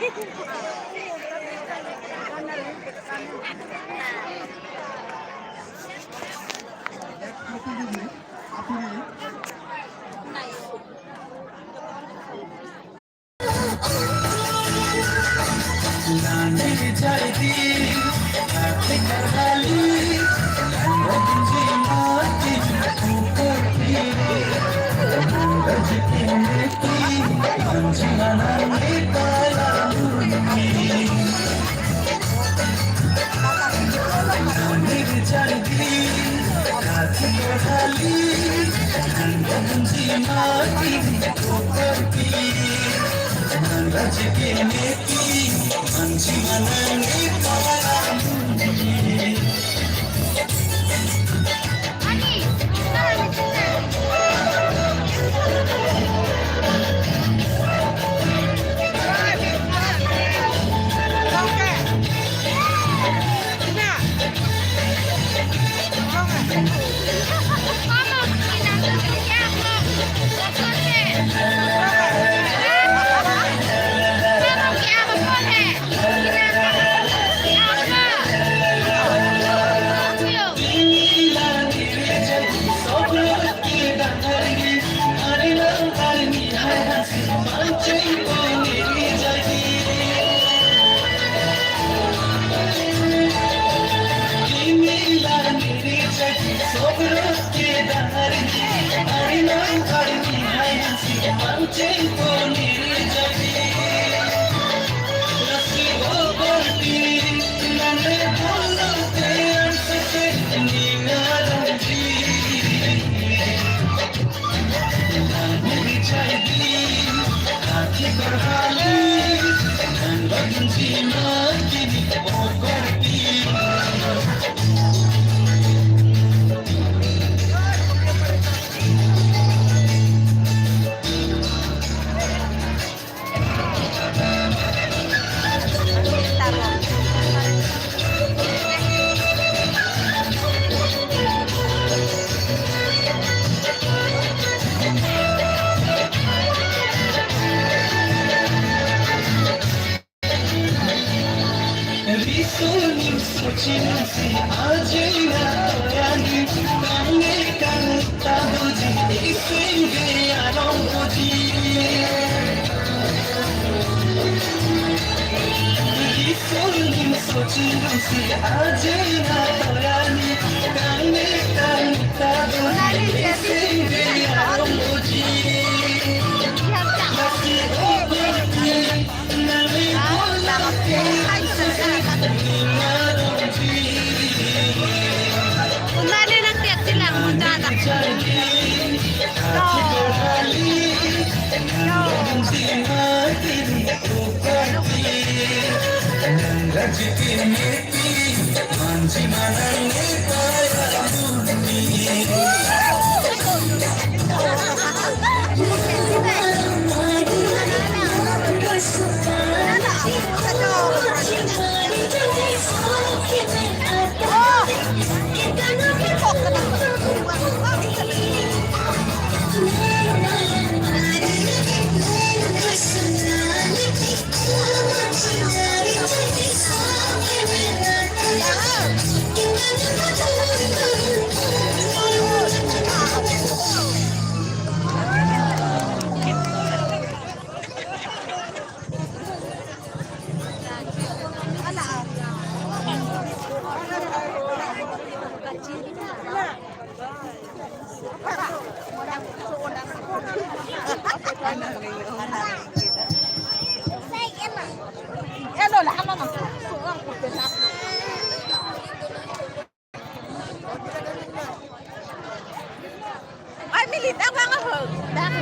প্ৰতিযোগী আপুনি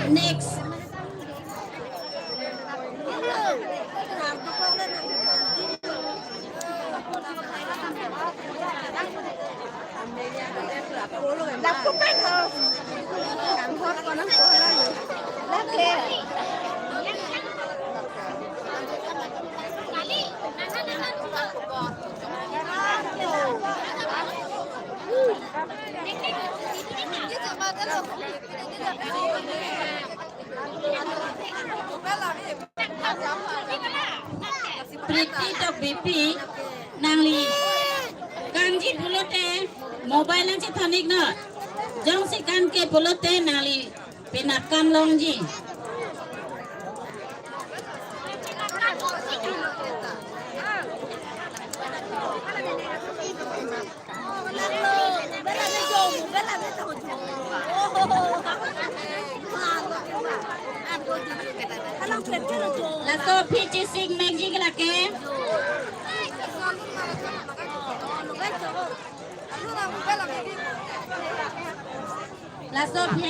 Next. বৃত্তি tok BP nangli kanji bulote mobile ang chi thanik no jong si kan ke bulote nangli pinap kam longji. Lato PG Singh Magic lake. Lato P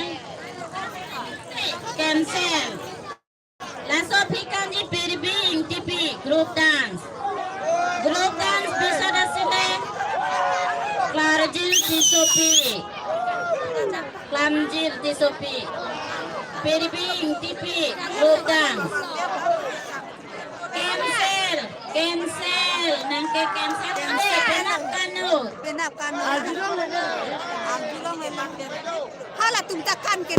cancel. Lato P kanji Pirbi TP group dance. Group dance bisa dasine. Klarjil Tisopi. Klamjil Tisopi. Pirbi TP group dance. Cancel, cancel, nangke cancel, penap kanu. Penap kanu. Hala tumtakan ke.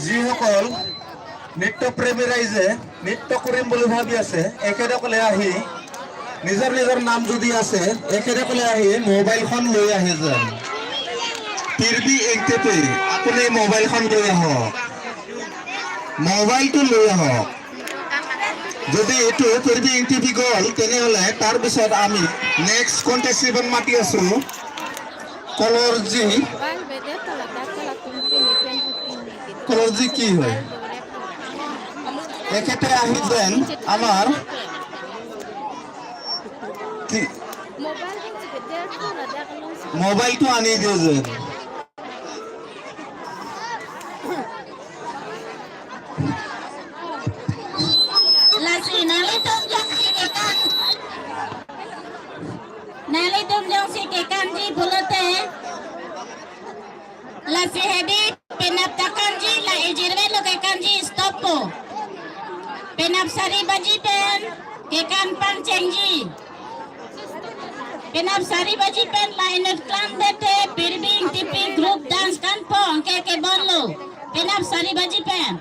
যিসকল নৃত্যপ্ৰেমী ৰাইজে নৃত্য কৰিম বুলি ভাবি আছে, এখেতসকলে আহি নিজৰ নিজৰ নাম যদি আছে এখেতসকলে আহি মোবাইলখন লৈ আহে যেন। তিৰবি এংটেপে আপুনি মোবাইলখন লৈ আহক, মোবাইলটো লৈ আহক। যদি এইটো তিৰবি এংটেপি গ'ল তেনেহ'লে তাৰপিছত আমি নেক্সট কণ্টেষ্টেণ্ট মাতি আছোঁ কলৰজি। কলৰজি কি হয় এখেতে আহি যেন আমাৰ মোবাইলটো আনি দিয়ে যেন। Lasi nali tungjong si kekan. Nali tungjong si kekan ji bulote. Lasi hedi penap takan ji la ejirwe lo kekan ji stop po. Penap sari baji pen kekan pan chengji. Penap sari baji pen la inut klan dete pirbing tipi group dance kan po angke ke bonlo. Penap sari baji pen.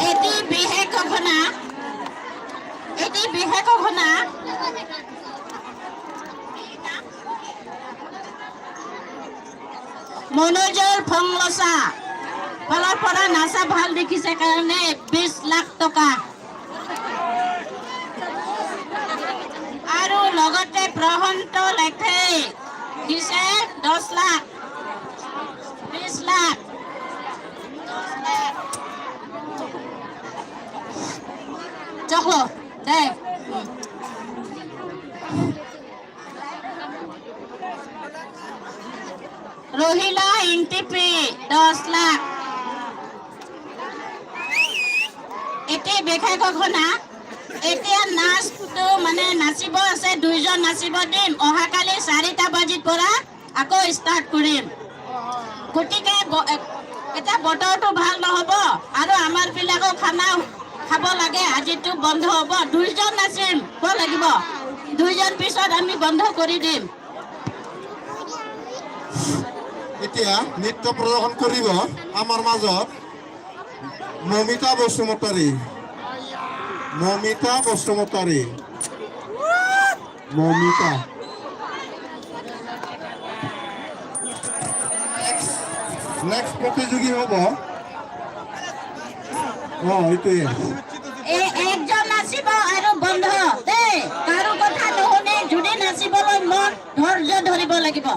এটি বিশেষ ঘোষণা, এটি বিশেষ ঘোষণা। মনোজৰ ফংলচা ফালৰ পৰা নাচা ভাল দেখিছে কাৰণে 20 লাখ টকা আৰু লগতে প্ৰশান্ত লেখে দিছে 10 লাখ, 20 লাখ, 10 লাখ। চকলো দে। রহিলা ইংটিপি 10 লাখ। এটি বিশেষ ঘোষণা। এতিয়া নাচটো মানে নাচিব আছে, দুইজন নাচিব দিম। অহাকালি 4টা বাজিৰ পৰা আকৌ ষ্টাৰ্ট কৰিম। গতিকে এতিয়া বতৰটো ভাল নহ'ব আৰু আমাৰ বিলাকো খানা খাব লাগে, আজিতো বন্ধ হ'ব। দুইজন নাচিম লাগিব, দুইজন পিছত আমি বন্ধ কৰি দিম। এতিয়া নৃত্য প্ৰদৰ্শন কৰিব আমাৰ মাজত মমিতা বসুমতাৰী। মমিতা বসুমতাৰী, মমিতা। নেক্সট প্ৰতিযোগী হ'ব এইটোৱে। একজন নাচিব আৰু বন্ধ দেই, কাৰো কথা নুশুনি। যদি নাচিবলৈ মন, ধৈৰ্য ধৰিব লাগিব।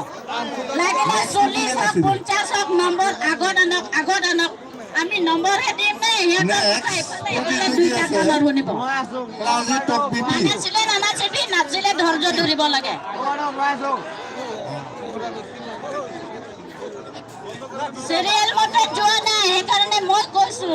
লাগিলে 40 হওক 50 হওক, নম্বৰ আগত আনক, আগত আনক। আমি নম্বৰহে দিম নে সিহঁতৰ কথা ইফালে ইফালে দুইটা কাণত শুনিব। নানাচিলে নানাচিবি, নাচিলে ধৈৰ্য ধৰিব লাগে। চিৰিয়েল মতে যোৱা নাই, সেইকাৰণে মই কৈছো।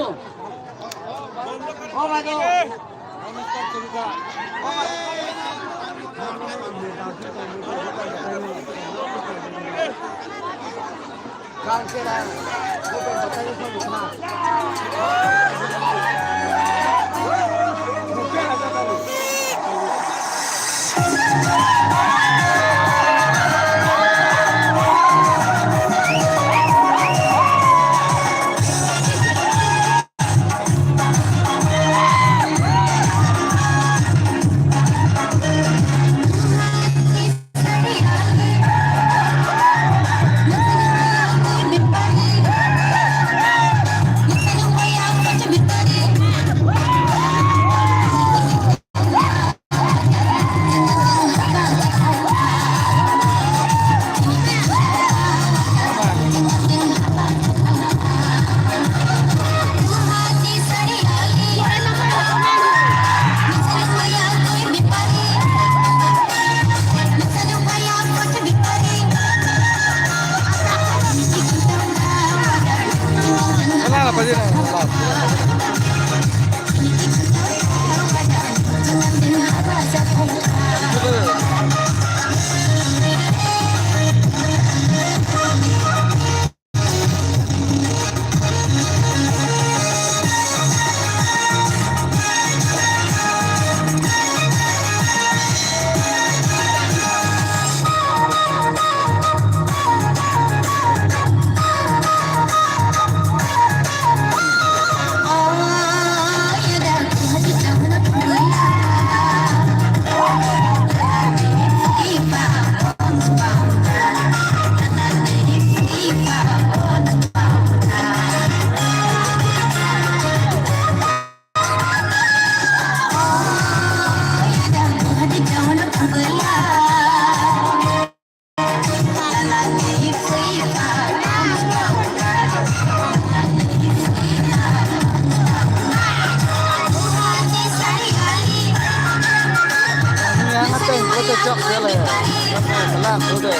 Yeah. চক খেলে খেলা খুদে।